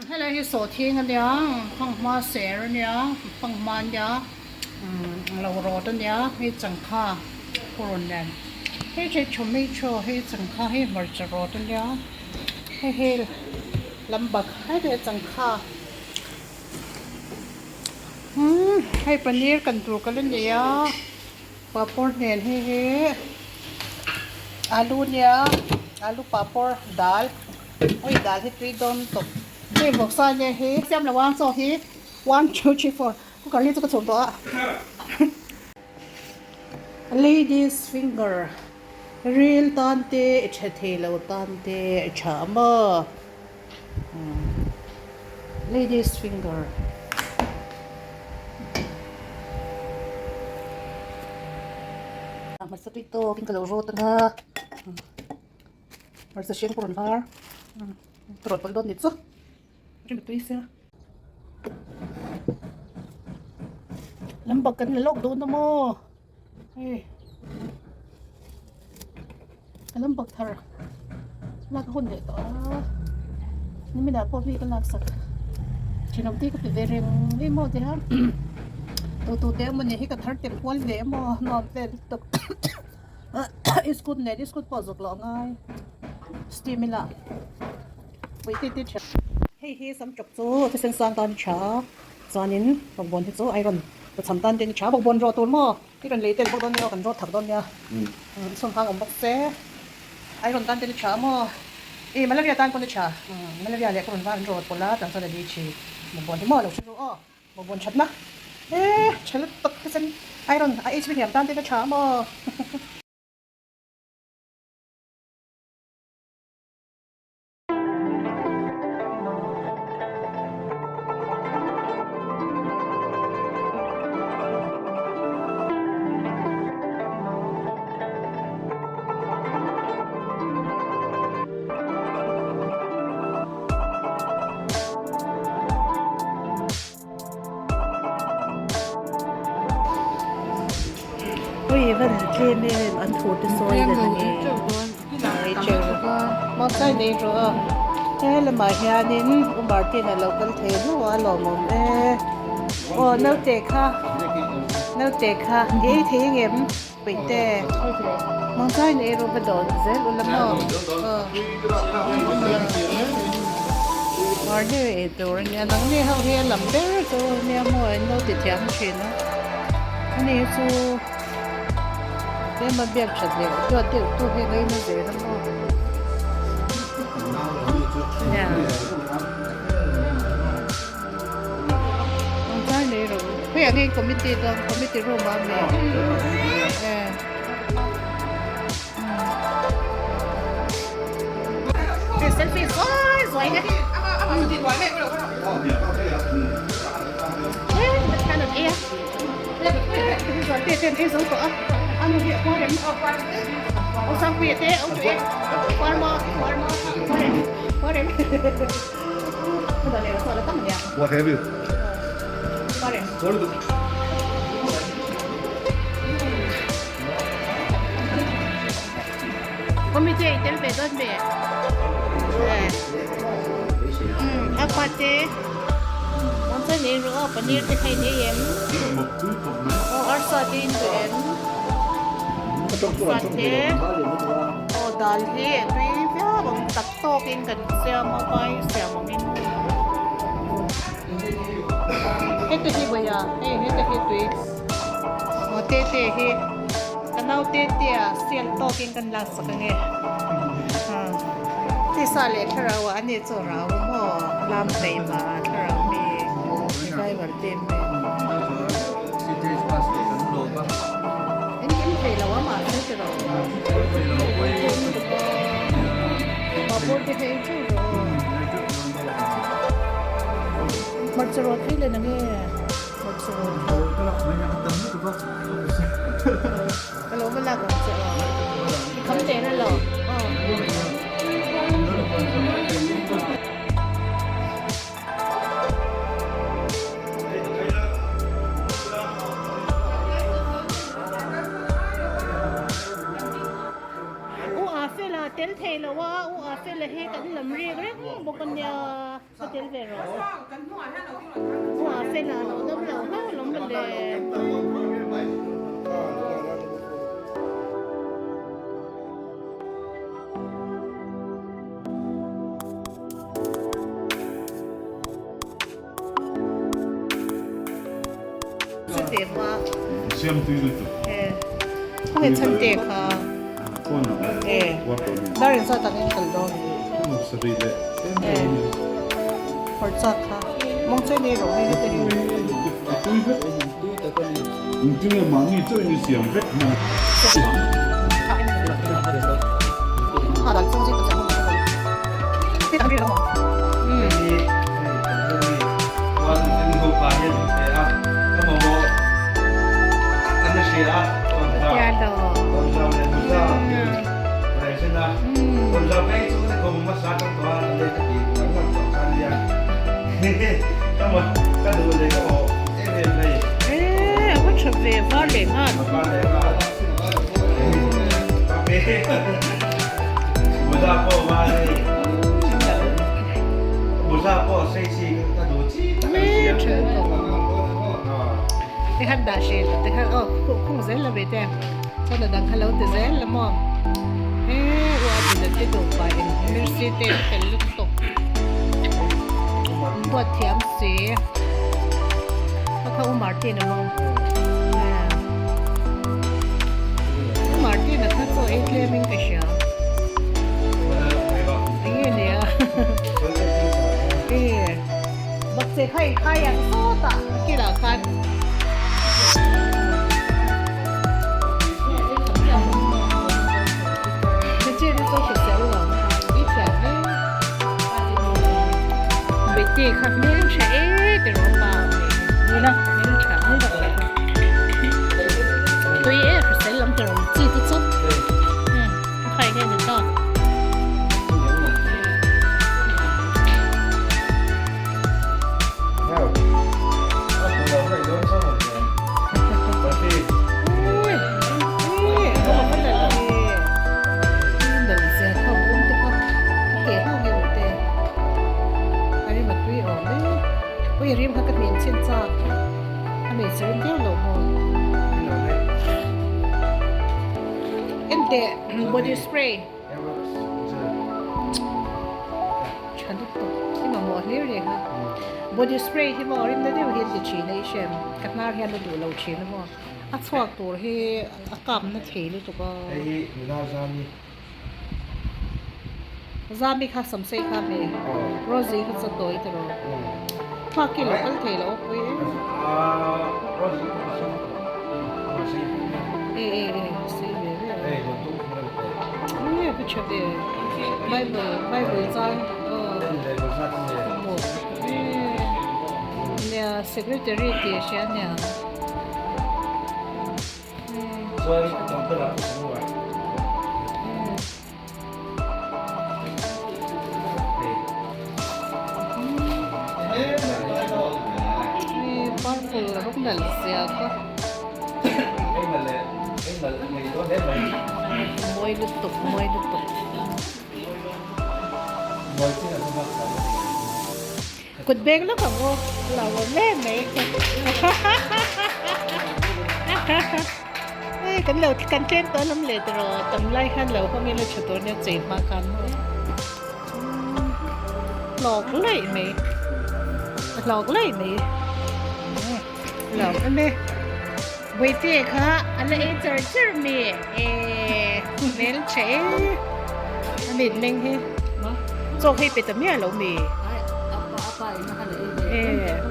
Helai hi sawhthing a nia, fanghma ser a nia, fanghma a nia, lo rawt a nia, hei changkha purun nen, hei hei tomato hei changkha hei hmarcha rawt a nia, hei hei lambak hei leh changkha umm hei paneer kan tur ka la nei a, papawr nen hei hi alu a nia, alu papawr dal. Ui dal hi tui dawn tawp. Hei vawksa nge hi. Siam lo ang chaw hi one two three four cooker hi chu ka chhum tawh a. Ladies finger ril tan te i tha thei lo tan te i tha a maw ladies finger. Hmarcha tui tawk in ka lo rawt anga. Hmarcha hring pawh rawn var ka rawn pawlh dawn ni chu ring tui sia lambak kan la lawk dawn a maw hei ka lambak thar lak a hun leh tawh a niminah pawh mi ka lak sak thenawm te ka pe ve reng reng maw tia tu tu te emawni hi ka thar tel kual ve emaw nuam vel lutuk. Iskut nen iskut pawh zuk loh a ngai steam ila pui te te tha. Hei hi sam chawp chu thisen sang tan a tha chuanin bawkbawn hi chu iron cham tan te a tha bawkbawn rawh tur maw i rawn lei tel bawk dawn nia kan rawt thak dawn nia chhung hang awm bawk se iron tan te a tha maw ih malaria tan pawn a tha malaria leh ka rawn var an rawt pawlh a chang chuan a li thin bawkbawn hi maw lo hre ru aw. Bawkbawn thatna e tha lutuk thisen iron a hb hniam tan ten a tha maw. Ui van tlem em an thu te sawi dan a ni ei teuh mawngkai nei rawh a he lamah hianin u Martin a lo kal thei hnuah a lawmawm e aw naute kha naute kha i ei thei engem Puite mawngkai nei rawh va dawn zel ula maw aw Marni ei tur a nia nangni ho hi a lam ber chu nia maw an lo ti thiam thin a ani hi chu tlema biak that leh duat deuh tu hi ngaina zel a maw nia mawngkai nei rawh khawiah nge committee dawn committee room ah mi eh. Selfie zuai zuai nge What have you? Committee tel ve dawn ve umm a pa te awm chuan ei rawh aw paneer te kha in ei em aw arsa te in duh em arsa te aw dal hi a tui viau ang tak tawk in kan siam a vai siam ang in heti hi vawiah hei heti hi tui aw te te hi ka nau te te a sial tawk in kan lak sak ange tisa leh thlarau ah ani chu rau maw lam peih ma thlarau mi driver te me engkim thei lo a mahse ti rawh papawr te kha ei teuh rawh. Hmarcha rawt phei leh nange hmarcha rawt. Ka lo va lak ang che aw. I kham teh na lo. U a fela tel thei lo a, u a fela hi kan lam rik reng bawk a nia. Va tel ve rawh. Hnungah fela a lo dam lo hlauh alawm mawle. Tikhan dah hreh lo tikhan aw khung zel lo ve te chuan a dang kha lo ti zel la maw he ua din an ti duh pa in mercy te an fel lutuk an buat thiam si ka kha u Martin a maw u Martin a kha chaw ei tlem in ka hria enge nia e. Bakcheh kha in khai ang sawtah a kilah khan. Betty kha hmel tha e ti rawh pa nila hmel tha ang bawk leh kha tui e hrisel lam ti rawh chi te chu a khai nge ni ta. Body spray tha lutuk i mamawh hlir reng a body spray hi maw rimna deuh hi an ti thin a i hrem ka hnar hian a duh lo thin a maw a chhuak tur hi a kap na thei lutuk a zami kha samsei kha hmeh Rosie kha chaw tawi tiraw thluak hi a lo kal thei lo a pawi em e e e sei ve ve a e a tha ve bible bible chang aw e nia secretary tih a hria nia. Purple rawng nalh zia kha mawi lutuk mawi lutuk kut beng lawk ang aw lo awm em mai hei kan lo kan tlem tawh alawm leh tiraw tam lai khan lo hawng ila tha tur nia chei hma khan maw hlawk laih mai hlawk laih mai hlawk em e Bawihte kha a la ei char char mi eh hmel tha e a mit meng hi chaw hi pe ta miah lo mi eh.